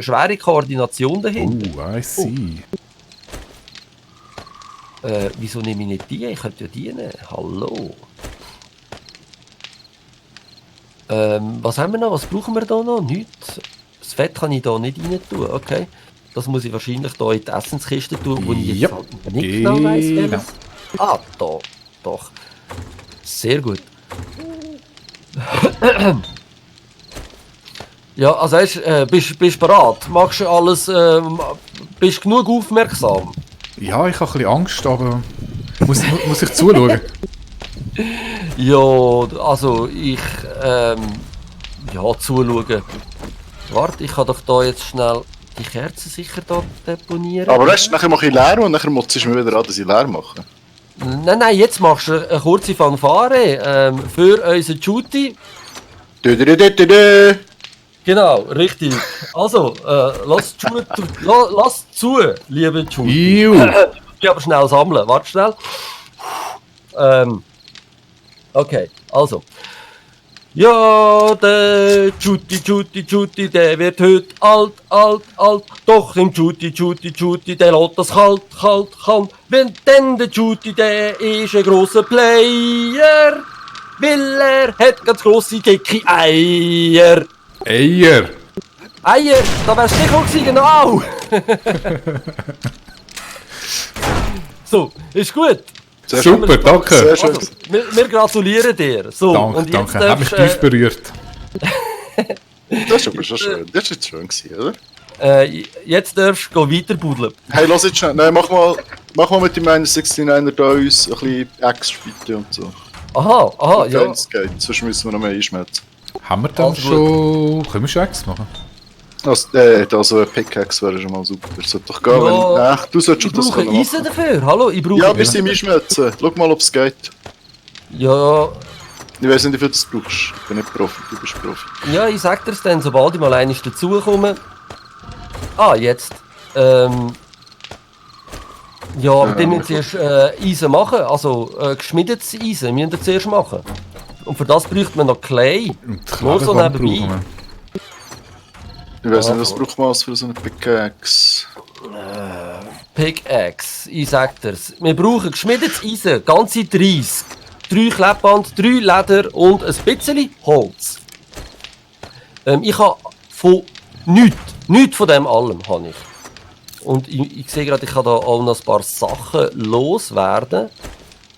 schwere Koordination dahinter. I see. Wieso nehme ich nicht die? Ich könnte ja die nehmen. Hallo. Was haben wir noch? Was brauchen wir da noch? Nichts. Das Fett kann ich da nicht rein tun. Okay. Das muss ich wahrscheinlich da in die Essenskiste tun, wo ich jetzt halt nicht genau weiss, welches. Ah, da. Doch. Sehr gut. Ja, also bist du bereit? Machst du alles, bist du genug aufmerksam? Ja, ich habe ein bisschen Angst, aber muss ich zuschauen? Ja, also ich, ja, zuschauen. Warte, ich kann doch da jetzt schnell die Kerzen sicher da deponieren. Aber weißt du, nachher mache ich leer und nachher motzt du mir wieder an, dass ich leer mache. Nein, jetzt machst du eine kurze Fanfare für unseren Duty. Genau, richtig. Also, lass zu, liebe Duty. Ich aber schnell sammeln. Warte schnell. Okay, also. Ja, der Duty, der wird heute alt. Doch im Duty, der lässt das kalt. Wenn denn der Duty, der ist ein grosser Player. Weil er hat ganz grosse, dicke Eier. Eier, da wär's sicher gewesen, genau. So, ist gut. super, danke. Sehr schön. Also, wir gratulieren dir. So, Danke, und jetzt danke. Hat mich tief berührt. Das ist aber schon schön. Das war jetzt schön gewesen, oder? jetzt darfst du weiter buddeln. Hey, lass jetzt schnell. Nein, mach mal mit dem 69er da uns ein bisschen Ex-Spitte und so. Aha, ja. Es geht, sonst müssen wir noch mehr einschmelzen. Haben wir dann schon... Können wir schon Ex machen? Also ein Pickaxe wäre schon mal super. Das sollte doch gehen, Ja, wenn... du solltest Ich doch das brauche können Eisen machen. dafür. Hallo, ich brauche... Ja, wir sind im Einschmelzen. Schau mal, ob es geht. Ja, Ich weiss nicht, wie viel du das brauchst. Ich bin nicht Profi, du bist Profi. ja, ich sag dir's dann, sobald ich mal einmal dazukomme. Jetzt. Ja, aber dann müssen wir zuerst Eisen machen. Also, geschmiedetes Eisen müssen wir zuerst machen. Und für das bräuchte man noch Clay. Und Nur so Klebeband nebenbei. brauchen Ich weiss nicht, was braucht man alles für so eine Pickaxe? Pickaxe, ich sag dir's. Wir brauchen geschmiedetes Eisen, ganze 30. 3 Klebband, 3 Leder und ein bisschen Holz. Ich habe von nichts von dem allem habe ich. Und ich sehe gerade, ich kann da auch noch ein paar Sachen loswerden.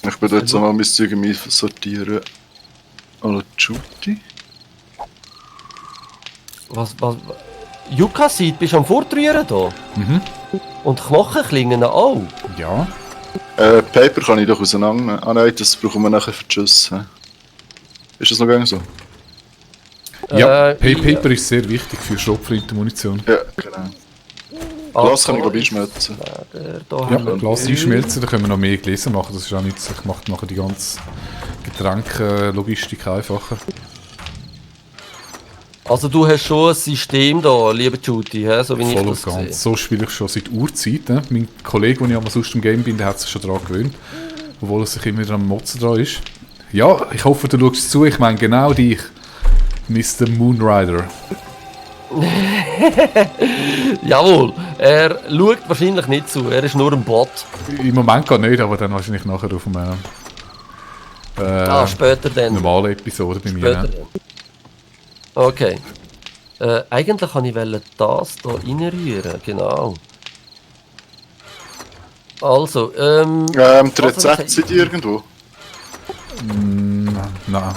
Ich bin jetzt mal mein Zeug sortieren. Alle Duty. Was? Yucca-Seed, bist du am Fortrühren da? Mhm. Und Knochenklingen auch? Ja. Paper kann ich doch auseinander. Ah nein, das brauchen wir nachher für die Schüsse. Ist das noch gar nicht so? Ja, Paper ist sehr wichtig für Schrotflintenmunition. Ja, genau. Glas kann ich glaube ich einschmelzen. Ja, Glas einschmelzen, da können wir noch mehr Gläser machen. Das ist auch nichts. Ich mache nachher die ganze Getränkelogistik einfacher. Also du hast schon ein System da, lieber Judy, so wie ich Voll das und sehe. ganz. So spiele ich schon seit Urzeit. Ne? Mein Kollege, den ich einmal sonst im Game bin, der hat sich schon daran gewöhnt. Obwohl er sich immer wieder am Motzen dran ist. Ja, ich hoffe, du schaust zu. Ich meine genau dich, Mr. Moonrider. Jawohl, er schaut wahrscheinlich nicht zu, er ist nur ein Bot. Im Moment gar nicht, aber dann wahrscheinlich nachher auf dem Später dann. normalen Episode bei mir. Später Ne? dann. Okay. Eigentlich kann ich das hier reinrühren, genau. Also, Die Rezepte sind irgendwo. Nein.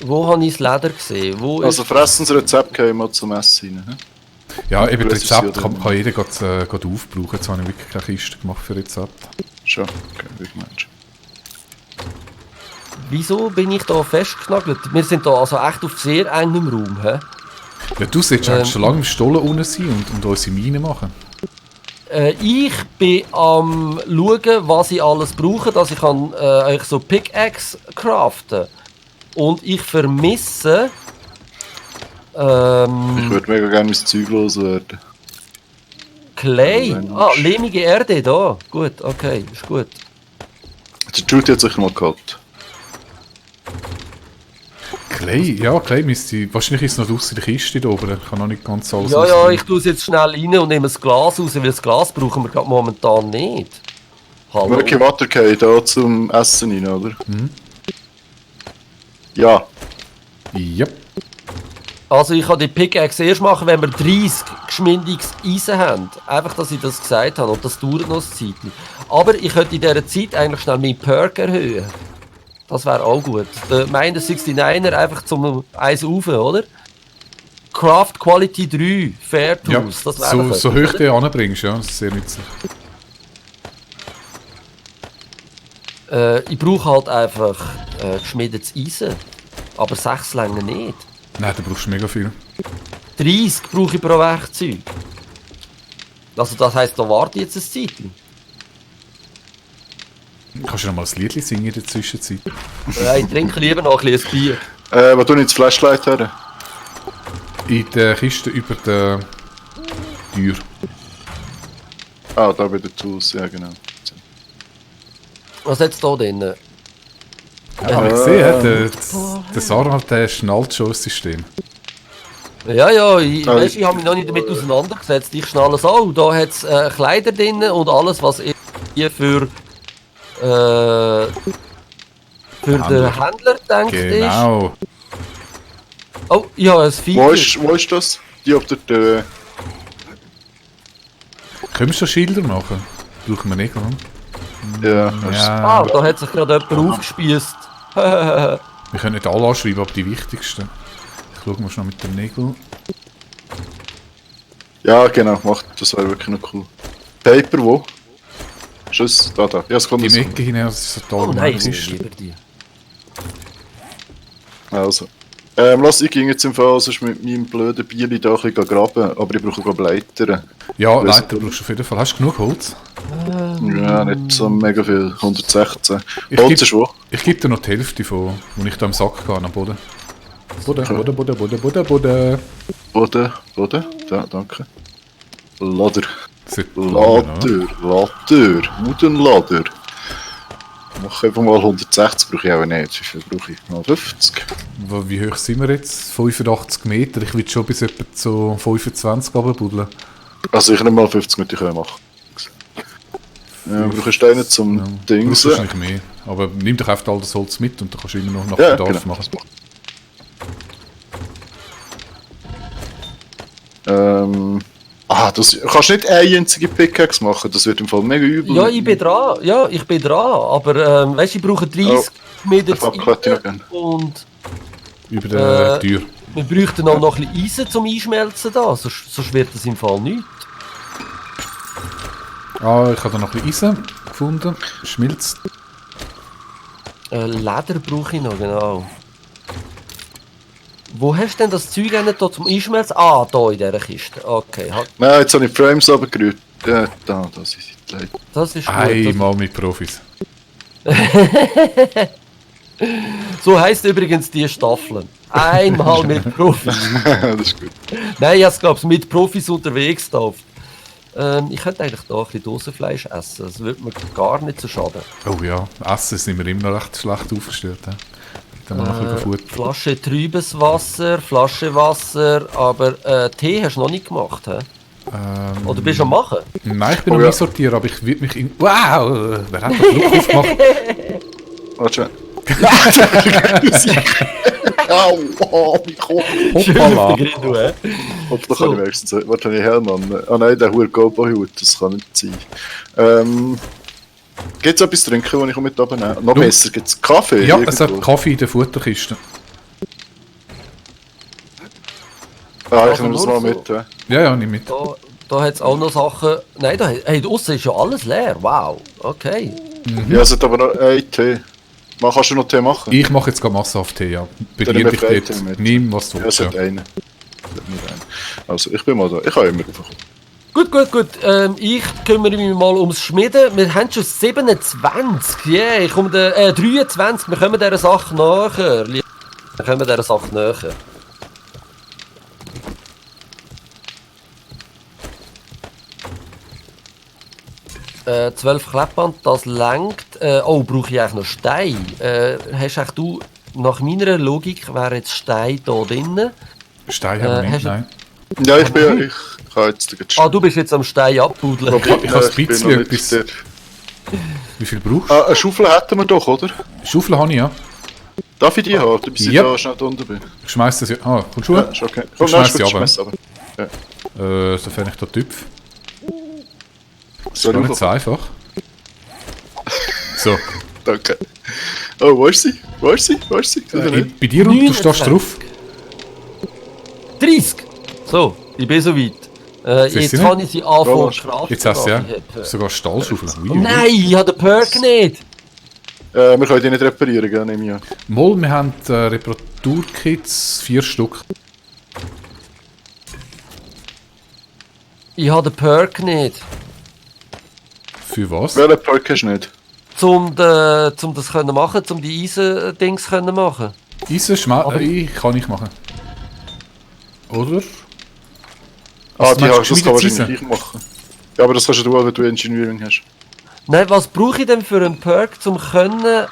Wo habe ich das Leder gesehen? Wo Also Fressensrezept gehen wir zum Essen rein. Ja, eben das Das ist Rezept ja kann jeder gerade aufbrauchen. Jetzt habe ich wirklich keine Kiste gemacht für Rezept. Schon, okay, wie meinst du? Wieso bin ich da festgenagelt? Wir sind da also echt auf sehr engem Raum, hä? Ja, du solltest eigentlich schon lange im Stollen unten sein und unsere Mine machen. Ich bin am schauen, was ich alles brauche, dass ich kann euch so Pickaxe craften. Und ich vermisse... Ich würde mega gerne mein Zeug loswerden. Clay. Mensch. Lehmige Erde, da. Gut, okay, ist gut. Der Judy hat sicher mal gehabt. Clay müsste... Wahrscheinlich ist es noch draussen in der Kiste da oben. Ich kann noch nicht ganz alles Ja, rausnehmen. ich tue es jetzt schnell rein und nehme das Glas raus, weil das Glas brauchen wir gerade momentan nicht. Hallo? Murky Water geht da zum Essen rein, oder? Ja. Yep. Also ich kann die Pickaxe erst machen, wenn wir 30 geschmeidiges Eisen haben. Einfach, dass ich das gesagt habe und das dauert noch ein Zeitchen. Aber ich könnte in dieser Zeit eigentlich schnell meinen Perk erhöhen. Das wäre auch gut. Der Miner 69er einfach zum Eis rauf, oder? Craft Quality 3, Fair Ja, Tools, das wäre so hoch du anbringst, ja, das ist sehr nützlich. Ich brauche halt einfach geschmiedetes Eisen. Aber 6 länger nicht. Nein, da brauchst du mega viel. 30 brauche ich pro Werkzeug. Also das heisst, da warte ich jetzt ein Zeitchen. Kannst du noch mal ein Liedchen singen in der Zwischenzeit? Ich trinke lieber noch ein bisschen Bier. Wo tue ich das Flashlight her? In der Kiste über der Tür. Ah, da bei den Tools, ja genau. Was hat es da drin? Ja, habe ich gesehen, der Sarah, der schnallt schon das System. Ja, ich habe mich noch nicht damit auseinandergesetzt. Ich schnalle es auch. Da hat es Kleider drin und alles, was hier für den Händler denkt ist. Genau. Oh, ja, ein Feature. Wo ist das? Die ob der... Können wir Schilder machen? Brauchen wir nicht, oder? Ja, Ja, Da hat sich gerade jemand aufgespießt. wir können nicht alle anschreiben, aber die wichtigsten. Ich schaue mal schnell mit dem Nägel. ja, genau, macht das wäre wirklich noch cool. Paper, wo? Tschüss, da. Ja, es kommt Die das. Mecke hinein, das ist so toll. Oh nein, ich Kiste. lieber die. Also. Lass ich ging jetzt im Fall sonst mit meinem blöden Bierli da ein bisschen graben, aber ich brauche glaube Leitern. Ja, Weiss Leiter brauchst du auf jeden Fall. Hast du genug Holz? Ja, nicht so mega viel. 116. Ich Holz geb- ist wo? Ich gebe dir noch die Hälfte von, wo ich da im Sack gehe, am Boden. Boden. Boden. Da, danke. Lader. Sollte gehen, oder? Lader. Mudenlader. Mach einfach mal 160, brauche ich auch nicht. Wie viel brauche ich? Mal 50. Wie hoch sind wir jetzt? 85 Meter. Ich will schon bis etwa zu 25 runterbuddeln. Also ich nehme mal 50 mit, ich können machen. Ja, brauche Steine zum Brauchst Dingsen. wahrscheinlich mehr. Aber nimm doch einfach all das Holz mit und dann kannst du immer noch nach Ja, Bedarf genau. machen. Das kannst du nicht eine einzige Pickaxe machen, das wird im Fall mega übel. Ja, ich bin dran. Aber weißt du, ich brauche 30 Meter ich hätte noch gern. und Über der Tür. wir bräuchten auch noch ein bisschen Eisen zum Einschmelzen da, sonst wird das im Fall nichts. Ah, ich habe da noch ein bisschen Eisen gefunden. Schmilzt. Leder brauche ich noch, genau. Wo hast du denn das Zeug hier zum Einschmelzen? Ah, da in dieser Kiste. Okay, Nein, jetzt habe ich die Frames runtergerührt. Ja, da sind die Leute. das ist gut. Einmal mit Profis. So heisst übrigens die Staffeln. Einmal mit Profis. Das ist gut. Nein, ich glaube mit Profis unterwegs da. Ich könnte eigentlich da ein bisschen Dosenfleisch essen. Das würde mir gar nicht so schaden. Oh ja, Essen sind wir immer noch recht schlecht aufgestellt. He? Dann noch ein bisschen Futter. Flasche trübes Wasser, Flasche Wasser, aber Tee hast du noch nicht gemacht, hä? Oder bist du am machen? Nein, ich bin Oh noch ja. nicht sortiert, aber ich würde mich in... Wow! Wer hat den Flug aufgemacht? Warte schon. Au, mein Kopf. Hoppala! Du, hä? Hoffentlich So. kann ich wenigstens... Warte, habe ich Hellmann? Ah nein, der Huer Gobo-Hut, das kann nicht sein. Gibt es etwas zu trinken, das ich mit oben nehme? Noch besser, gibt es Kaffee? Ja, es hat irgendwo? Kaffee in der Futterkiste. Ah, ich Also nehme das nur mal so. mit. Ja. Ja, nimm mit. Da hat es auch noch Sachen. Nein, hey, draussen ist ja alles leer. Wow. Okay. Ja, es hat aber noch einen Tee. Kannst du noch Tee machen? Ich mache jetzt gerade Massenhaft-Tee, ja. Dann Bediene nehmen dich wir dort. Freitee mit. Nimm, was du Ja, willst. es hat Ja. einen. Es hat nicht einen. Also, ich bin mal da. Ich kann immer raufkommen. Gut. Ich kümmere mich mal ums Schmieden. Wir haben schon 27. Yeah, ich komme 23. Wir kommen dieser Sache nachher. Wir kommen dieser Sache nachher. Äh, 12 Kleppband, das lenkt. Oh, brauche ich eigentlich noch Stein? Hast eigentlich du nach meiner Logik wäre jetzt Stein da drinnen. Stein haben wir nicht, hast du- nein. Ja, ich kann jetzt Ah, du bist jetzt am Stein abbudeln. Ich habe ein bin bisschen noch nicht etwas. der- Wie viel brauchst du? Eine Schaufel hätten wir doch, oder? Schaufel habe ich, ja. Darf ich die haben, bis ich Yep. da schnell da unten bin? Ich schmeiß das ja. Ah, kommst du? Ja, ist okay. Komm, schmeiß nein, ist die gut, runter. schmeiß aber. Sofern ich da Tüpf. Soll Gar ich nicht so einfach. So. Danke. Oh, wo ist sie? Wo ist sie? Wo ist sie? Oder nicht? Bei dir und du stehst drauf. 30! So, ich bin so weit. Siehst Jetzt du kann ich sie anfangen Roland, zu craften. Jetzt hast du ja was ich habe. sogar Stahlschaufel. Ui, Oh ui. nein, ich habe den Perk nicht! Wir können die nicht reparieren, gell, nehme ich an. Moll, wir haben Reparaturkits, 4 Stück. Ich habe den Perk nicht. Für was? Welchen Perk hast du nicht? Zum das können machen, zum die Eisen-Dings können machen. Eisen kann ich machen. Oder? Ah, Was die meinst du, hast, das kann geschmiedetes wahrscheinlich ich machen. Ja, aber das kannst du auch, wenn du Engineering hast. Nein, was brauche ich denn für einen Perk, um können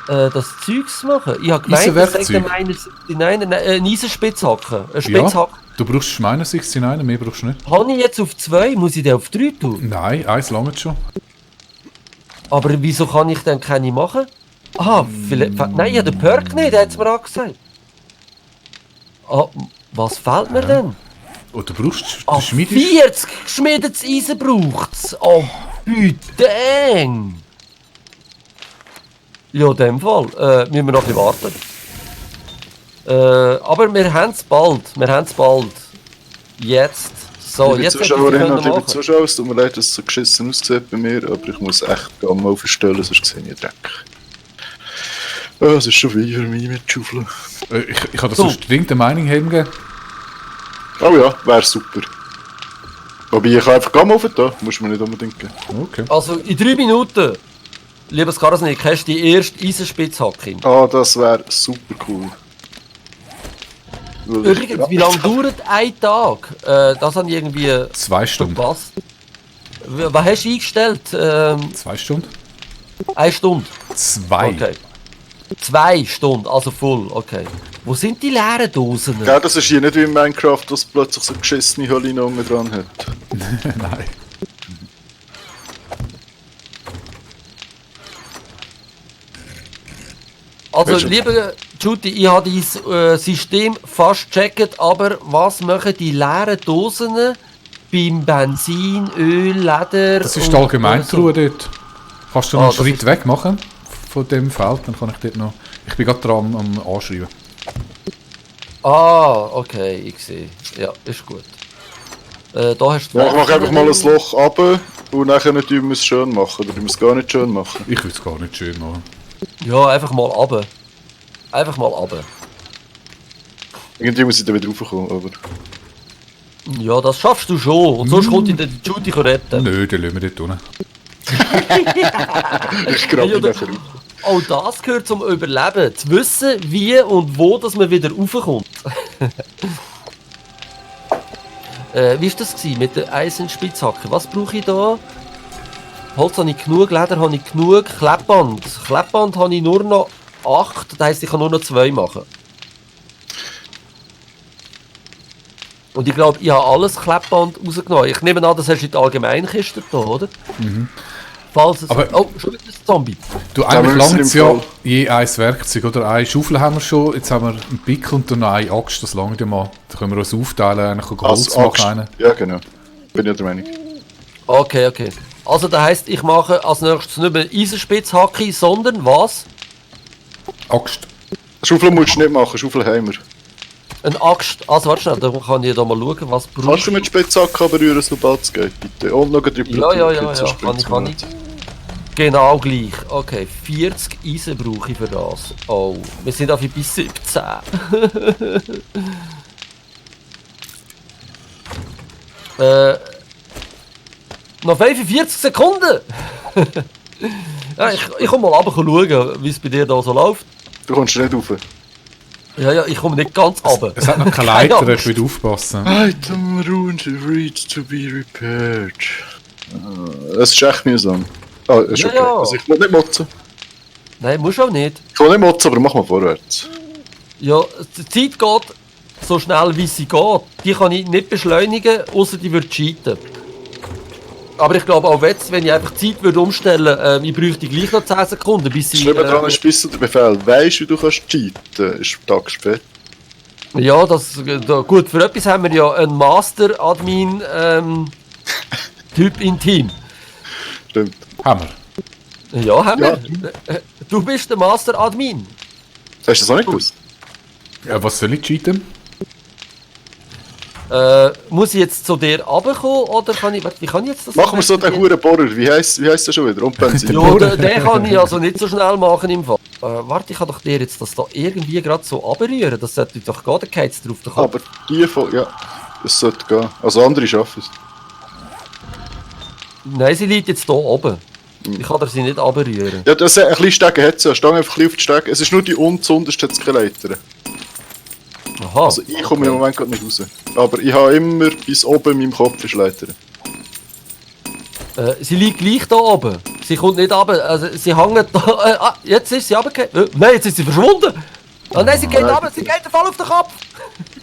das Zeugs machen? Ich habe gemeint, das sagt Eisenwerkzeug? meine 69, eine Eisenspitzhacke. Eine Ja, Spitzhacke. du brauchst meine 69, mehr brauchst du nicht. Habe ich jetzt auf 2, muss ich den auf 3 tun? Nein, eins langt schon. Aber wieso kann ich denn keine machen? Ah, vielleicht, nein, ich habe den Perk nicht, hat es mir angesagt. Ah, was fehlt mir denn? Oh, du brauchst Ah, du schmiedest. 40 geschmiedetes Eisen braucht es. Oh, bitte eng. Ja, in dem Fall. Müssen wir noch ein bisschen warten. Aber wir haben es bald. Wir haben es bald. Jetzt. So, Liebe jetzt hätte ich Zuschauerinnen und liebe machen. Zuschauer, es tut mir leid, dass es so geschissen aussieht bei mir, aber ich muss echt mal verstellen, sonst sehe ich Dreck. Oh, es ist schon wie für mich mit Schaufeln. Ich kann das So. sonst dringend eine Meinung haben geben. Oh ja, wäre super. Wobei, ich kann einfach Gamma da, muss man nicht unbedingt geben. Okay. Also, in 3 Minuten, liebes Karasnik, hast du die erste Eisenspitzhacke. Ah, das wäre super cool. Übrigens, wie lange dauert ein Tag? Das habe ich irgendwie 2 Stunden. verpasst. Was hast du eingestellt? 2 Stunden? 1 Stunde. 2. Okay. 2 Stunden, also voll, okay. Wo sind die leeren Dosen? Ja, das ist hier nicht wie in Minecraft, dass plötzlich so geschissene Hölle unten dran hat. Nein. Also, Weißt du- lieber Judy, ich habe dein System fast gecheckt, aber was machen die leeren Dosen beim Benzin, Öl, Leder? Das ist und- die Allgemeintruhe dort. Kannst du noch Ah, einen das Schritt ist- weg machen von dem Feld, dann kann ich dort noch... Ich bin gerade dran am Anschreiben. Ah, okay, ich sehe. Ja, ist gut. Da hast du Ja, ich mache einfach mal ein Loch runter und nachher tun wir es schön machen. Oder tun wir es gar nicht schön machen. Ich will es gar nicht schön machen. Ja, einfach mal runter. Einfach mal runter. Irgendwie muss ich da wieder raufkommen, aber... Ja, das schaffst du schon. Und sonst kommt dich der Judy retten. Nö, den lassen wir dort unten. Ich grabe Ja, ihn das- nachher auf. Auch das gehört zum Überleben. Zu wissen, wie und wo dass man wieder raufkommt. Wie war das gewesen mit der Eisenspitzhacke? Was brauche ich da? Holz habe ich genug, Leder habe ich genug, Klebband. Klebband habe ich nur noch 8, das heisst, ich kann nur noch 2 machen. Und ich glaube, ich habe alles Klebband rausgenommen. Ich nehme an, das hast du in der Allgemeinkiste da, oder? Falls es... Aber- oh, schon wieder ein Zombie. Du, wir eigentlich müssen langt es im ja Fall- je ein Werkzeug, oder? Eine Schaufel haben wir schon, jetzt haben wir einen Pickel und dann noch eine Axt, das langt ja mal. Da können wir uns aufteilen, eigentlich Holz Als machen. Axt. Einen. Ja, genau. Bin ja der Meinung. Okay, okay. Also das heisst, ich mache als nächstes nicht mehr Eisenspitzhacke, sondern was? Axt. Schaufel musst du nicht machen, Schaufel haben wir. Ein Axt. Also warte schnell, da kann ich da mal schauen, was Kannst braucht. du mit Spitzhacke berühren, sobald es geht, bitte? Und noch ein Ja, kann ich. Genau gleich. Okay, 40 Eisen brauche ich für das. Oh, wir sind auf bis 17. Noch 45 Sekunden! Ja, ich komme mal runter schauen, wie es bei dir da so läuft. Du kommst nicht rauf. Ja, ich komme nicht ganz runter. Es hat noch keine Keine Leiter, Angst. ich will aufpassen. Item ruined, read to be repaired. Es ist echt mühsam. Ah, ist Ja, okay. ja. Also ich will nicht motzen. Nein, musst du auch nicht. Ich will nicht motzen, aber mach mal vorwärts. Ja, die Zeit geht so schnell, wie sie geht. Die kann ich nicht beschleunigen, außer die würde cheaten. Aber ich glaube auch jetzt, wenn ich einfach die Zeit würde umstellen, ich bräuchte gleich noch 10 Sekunden, bis ich... Schreib dran, ein bisschen der Befehl. Weisst du, wie du kannst cheaten? Ist der Tag spät. Ja, gut, für etwas haben wir ja einen Master-Admin Typ im Team. Stimmt. Haben wir. Ja, haben Ja. wir. Du bist der Master-Admin. Hast du das auch nicht gewusst? Ja, was soll ich cheaten? Muss ich jetzt zu dir runterkommen oder kann ich... Wie kann ich jetzt das Machen wir so den Hurenbohrer. Wie heisst der schon wieder? Und Benzin. Ja, den kann ich also nicht so schnell machen im Fall. Warte, ich kann doch dir jetzt das da irgendwie gerade so abrühren. Das sollte doch gar der Geiz drauf kommen. Aber die von... Ja, das sollte gehen. Also andere schaffen es. Nein, sie liegt jetzt hier oben. Ich kann sie nicht abrühren. Ja, das ein bisschen Stegen hat sie. Stang einfach ein bisschen auf die Stege. Es ist nur die unterste hat keine Leiter. Aha. Also ich komme im Moment gerade nicht raus. Aber ich habe immer bis oben in meinem Kopf ist Leiter. Sie liegt gleich da oben. Sie kommt nicht runter. Also, sie hängt da... jetzt ist sie runtergefallen. Nein, jetzt ist sie verschwunden. Ah nein, sie geht runter. Sie geht voll auf den Kopf.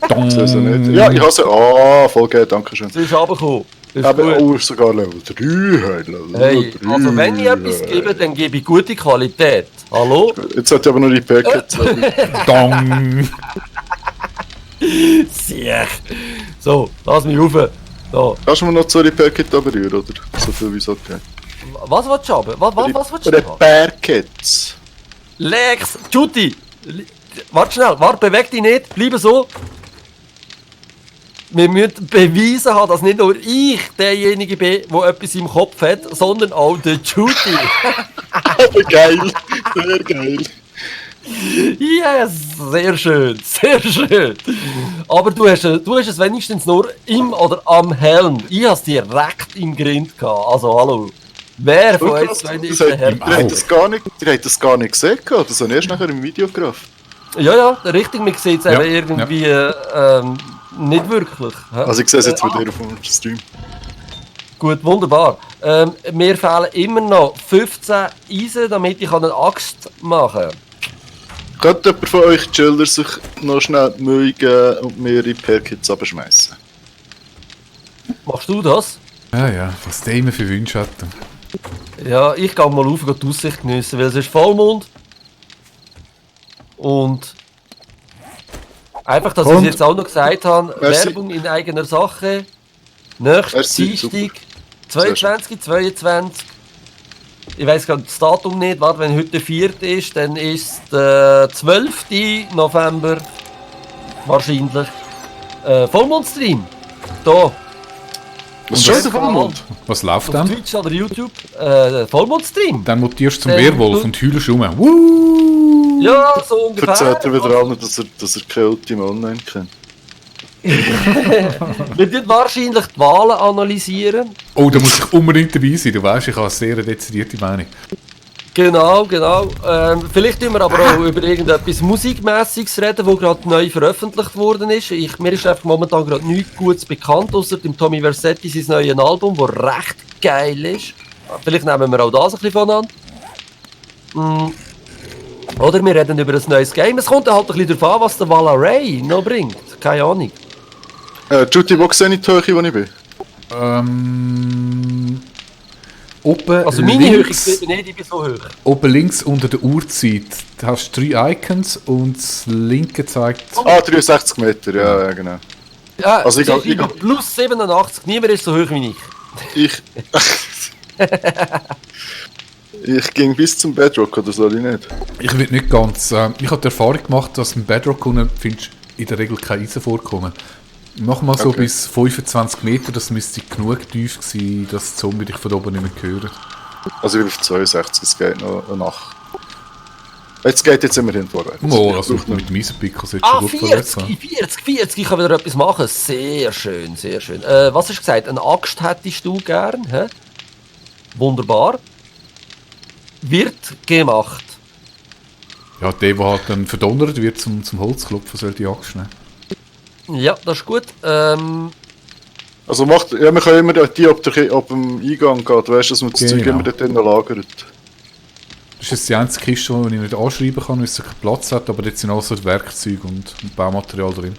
Das ist ja nicht. Ja, ich habe sie... Ah, voll geil, danke schön. Sie ist runtergekommen. Ist Aber gut. oh, ist sogar Level 3. Level Hey, 3. also wenn ich etwas gebe, dann gebe ich gute Qualität. Hallo? Jetzt hat ich aber nur die Packets. Dong! Siech. So, lass mich rauf. So. Kannst du mir noch zu die Packet berühren, oder? So viel wie es okay. Was willst du haben? Was willst du Die haben? Packets. Lex, Juti! Warte schnell, beweg dich nicht, bleib so. Wir müssen beweisen haben, dass nicht nur ich derjenige bin, der etwas im Kopf hat, sondern auch der Juti. Aber geil. Sehr geil. Yes, sehr schön, sehr schön. Aber du hast es wenigstens nur im oder am Helm. Ich habe es direkt im Grind gehabt. Also hallo. Wer von uns zwei ist der Herr? Die haben das gar nicht gesehen. Das habe ich erst nachher im Video gerafft. Ja, richtig, man sieht es Ja, eben irgendwie nicht wirklich. Hä? Also ich sehe es jetzt bei dir auf dem Stream. Gut, wunderbar. Mir fehlen immer noch 15 Eisen, damit ich eine Axt machen kann. Könnte jemand von euch Chiller sich noch schnell die Mühe geben und mir die Packets abschmeißen? Machst du das? Ja, was der immer für Wünsche hat. Ja, ich gehe mal rauf und die Aussicht geniessen, weil es ist Vollmond. Und einfach, dass ich es jetzt auch noch gesagt habe, Merci. Werbung in eigener Sache. Nächstes Merci, Dienstag, 22, 22. Ich weiss gerade das Datum nicht, warte, wenn heute der 4. ist, dann ist der 12. November wahrscheinlich Vollmondstream. Da, Was ist schon der Vollmond? Was läuft auf dann? Twitch oder YouTube. Vollmondstream. Dann mutierst du zum Dann- Werwolf und heulst rum. Wuuu! Ja, so ungefähr. Erzählt er wieder allen, dass er keine Ultima Online kennt. Wir werden wahrscheinlich die Wahlen analysieren. Oh, da muss ich unbedingt dabei sein. Du weißt, ich habe eine sehr dezidierte Meinung. Genau. Vielleicht tun wir aber auch über irgendetwas Musikmässiges reden, das gerade neu veröffentlicht worden ist. Mir ist einfach momentan gerade nichts Gutes bekannt, außer dem Tommy Versetti sein neues Album, das recht geil ist. Vielleicht nehmen wir auch das ein bisschen von an. Oder wir reden über ein neues Game. Es kommt halt ein bisschen darauf an, was der Valorant noch bringt. Keine Ahnung. Juti, wo sehe ich die Höhe, wo ich bin? Oben, Also meine Höhe links, ist nicht, ich bin so hoch. oben links unter der Uhrzeit da hast du 3 Icons und das linke zeigt... Ah, 63 Meter, ja, genau. Ja, Also ich ich gehe- bin plus 87. Niemand ist so hoch wie ich. Ich... ich ging bis zum Bedrock, oder soll ich nicht? Ich will nicht ganz... ich habe die Erfahrung gemacht, dass im Bedrock unten findest in der Regel kein Eisen vorkommen. Mach mal so Okay. bis 25 Meter, das müsste genug tief sein, dass die Zombie dich von oben nicht mehr hören. Also ich bin auf 62, es geht noch nach. Jetzt geht jetzt immerhin vorwärts. Oh, also mit dem Eisenpicker sollte Ah, schon gut vorwärts 40, gehen. 40, ich kann wieder etwas machen. Sehr schön, sehr schön. Was hast du gesagt? Eine Axt hättest du gern? Hä? Wunderbar. Wird gemacht. Ja, der halt dann verdonnert wird zum Holzklopfen, soll die Axt nehmen. Ja, das ist gut. Also macht, ja, wir können immer die ab dem Eingang gehen, du weißt, dass man das Genau. Zeug immer dort drinnen lagert. Das ist jetzt die einzige Kiste, die ich nicht anschreiben kann, weil es keinen Platz hat, aber jetzt sind auch so die Werkzeuge und Baumaterial drin.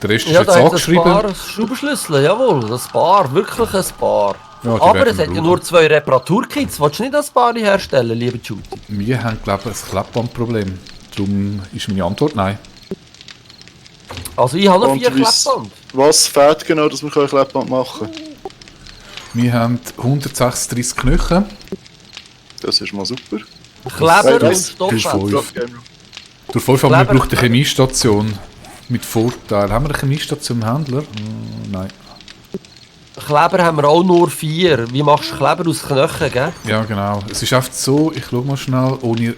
Der Rest ist Ja, jetzt da hat ein angeschrieben. paar Schraubenschlüssel, jawohl, ein paar, wirklich ein paar. Ja, die Aber werden es hat ja wir nur 2 Reparaturkits. Willst du nicht das paar herstellen, liebe Judy? Wir haben, glaube ich, ein Klebbandproblem. Darum ist meine Antwort nein. Also ich habe noch Und 4 Klebband. Was fehlt genau, dass wir Klebband machen können? Wir haben 136 Knöchel. Das ist mal super. Kleber und das- Stoffwechsel. Durch 5 haben wir Kleber- braucht eine Chemiestation. Mit Vorteil. Haben wir eine Chemiestation im Händler? Nein. Kleber haben wir auch nur 4. Wie machst du Kleber aus Knochen, gell? Ja, genau. Es ist einfach so, ich schaue mal schnell, ohne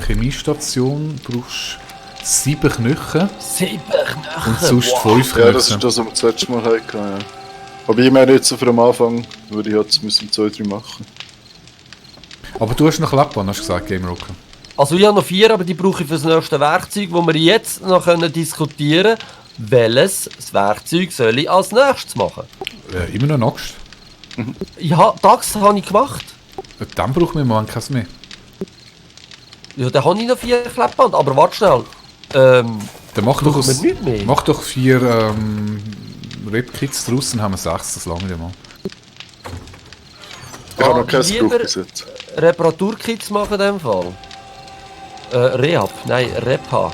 Chemiestation brauchst du 7 Knöchel 7 Knochen. und sonst 5 Ja, das ist Knöchel. das, was wir das letzte Mal hatten. Ja. Aber ich meine jetzt so für am Anfang, würde ich jetzt müssen 2, 3 machen. Aber du hast noch Klebband, hast du gesagt, Game Rocker. Also ich habe noch 4, aber die brauche ich für das nächste Werkzeug, wo wir jetzt noch diskutieren können, welches das Werkzeug soll ich als nächstes machen. Immer noch eine Axt. Ja, das habe ich gemacht. Dann brauchen wir im Moment keins mehr. Ja, dann habe ich noch 4 Klebband, aber warte schnell. Dann mach doch, Brauchen wir nicht mehr? mach doch 4 Rap-Kits draus, dann haben wir 6, das lange mal. Ich habe noch kein lieber- Bruch bis jetzt. Reparaturkits machen in dem Fall. Rehab, nein, Repa.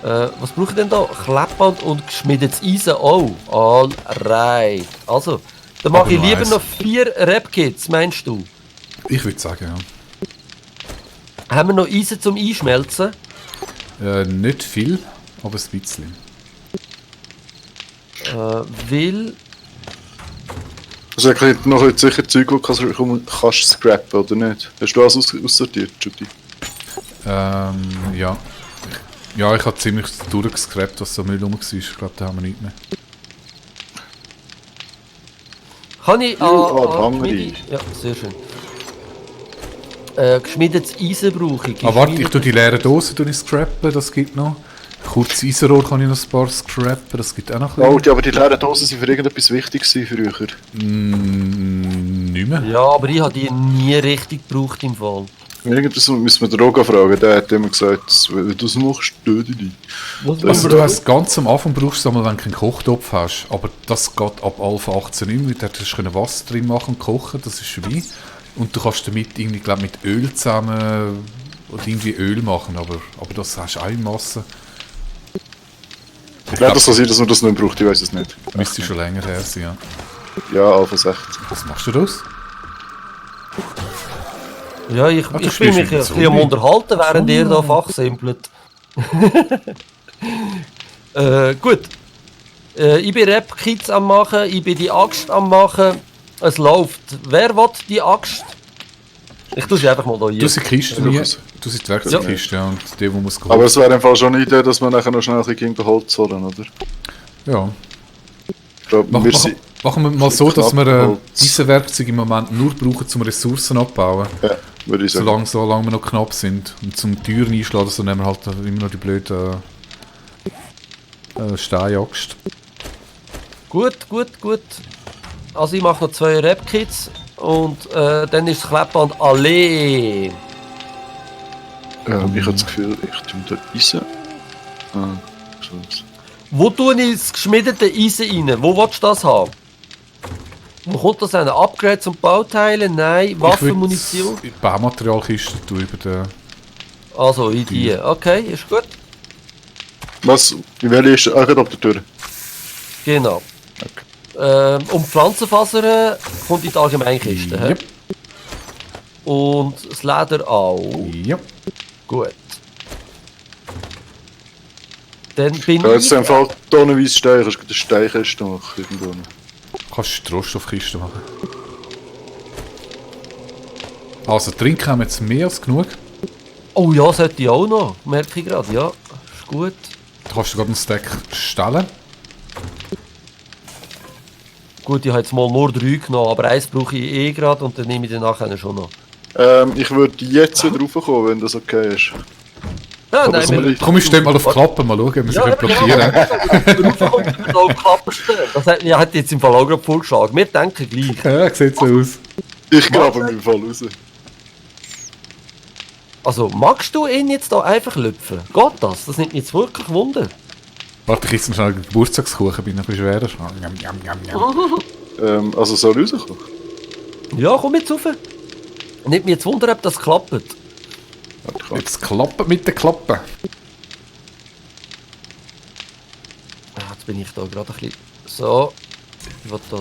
Was brauche ich denn da? Klebband und geschmiedetes Eisen. Oh, alright. Also, dann mache Aber ich lieber nice. noch 4 Rap-Kits, meinst du? Ich würde sagen, ja. Haben wir noch Eisen zum Einschmelzen? Nicht viel, aber ein bisschen. Weil... Also ich habe noch sicher Zeug, die kannst scrappen, oder nicht? Hast du alles aussortiert, Judy? Ja. Ja, ich habe ziemlich durchgescrapt, was so Müll rum war. Ich glaube, da haben wir nichts mehr. Kann ich... hungry. Ja, sehr schön. Geschmiedetes Eisen brauche ich. Ah, warte, ich tue die leeren Dosen scrappen, das gibt noch. Kurz Eisenrohr kann ich noch ein paar scrappen, das gibt auch noch ein Oh, bisschen. aber die leeren Dosen sind für irgendetwas wichtig gewesen früher. Nicht mehr. Ja, aber ich habe die nie richtig gebraucht im Fall. Irgendwas müssen wir den Roga fragen, der hat immer gesagt, wenn du das machst, töte dich. Also du hast ganz am Anfang brauchst du es einmal, wenn du keinen Kochtopf hast, aber das geht ab Alpha 18 nicht mehr, da hast du Wasser drin machen und kochen, das ist vorbei. Und du kannst damit irgendwie, glaub, mit Öl zusammen oder irgendwie Öl machen, aber das hast du auch in Masse. Ja, das kann sein, dass man das nicht mehr braucht, ich weiß es nicht. Müsste schon länger her sein, ja. Ja, Alpha 16. Was machst du daraus? Ja, ich du bin spielst mich mit ein Zombie. bisschen am Unterhalten, während ihr da fachsimpelt. Gut. Ich bin Rap-Kits am machen, ich bin die Axt am machen. Es läuft. Wer will die Axt? Ich tue sie einfach mal da hier. Du sie Kiste Ja, nie, das- du sie die Werkzeugkiste, ja, und der, wo muss Aber geholt. es wäre im Fall schon eine Idee, dass wir nachher noch schnell ein bisschen Holz holen, oder? Ja. Ich glaube, wir sind... Machen wir mal so, dass wir Holz. diese Werkzeuge im Moment nur brauchen, zum Ressourcen abbauen. Ja, würde ich sagen. Solange wir noch knapp sind. Und zum Türen einschlagen, so nehmen wir halt immer noch die blöde Steinjagst. Gut. Also ich mache noch 2 Rap-Kits und dann ist das Klebband allein. Ich habe das Gefühl, ich tue da Eisen. Ah, so. Wo tue ich das geschmiedete Eisen rein? Wo willst du das haben? Wo kommt das eine Upgrade zum Bauteilen? Nein, Waffen, Munition? Die Baumaterialkiste tun über den... Also in die. Okay, ist gut. Was? Wie welche ist... Ah, gerade ab der Tür. Genau. Und Pflanzenfasern kommt in die Allgemeinkiste. hä? Yep. Und das Leder auch. Ja. Gut. Dann bin Ja, jetzt ich... im Fall tonnenweise Stein, kannst du eine Steinkiste machen irgendwo. Kannst du die Rohstoffkiste machen. Also trinken haben wir jetzt mehr als genug. Oh ja, sollte ich auch noch. Merke ich gerade. Ja, ist gut. Du kannst gerade einen Stack stellen. Gut, ich habe jetzt mal nur 3 genommen, aber eins brauche ich eh gerade und dann nehme ich den nachher schon noch. Ich würde jetzt wieder raufkommen, wenn das okay ist. Ja, Aber nein, so wir... nicht. Komm, ich stelle mal auf Klappen, mal schauen, ob wir sie Ja, blockieren können. auf Klappen stellen. Das hat mir hat jetzt im Fall auch gerade vorgeschlagen. Wir denken gleich. Ja, sieht so aus. Ich grabe mich im Fall raus. Also, magst du ihn jetzt da einfach lüpfen? Geht das? Das nimmt mich jetzt wirklich Wunder. Warte, ich esse noch schnell einen Geburtstagskuchen, bin ein bisschen schwerer. Jam, jam, jam, jam. Also soll rauskommen? Ja, komm jetzt rauf. Nimmt mich jetzt Wunder, ob das klappt. Warte, ich Jetzt klappt mit den Klappen. Jetzt bin ich da gerade ein bisschen... So. Ich will da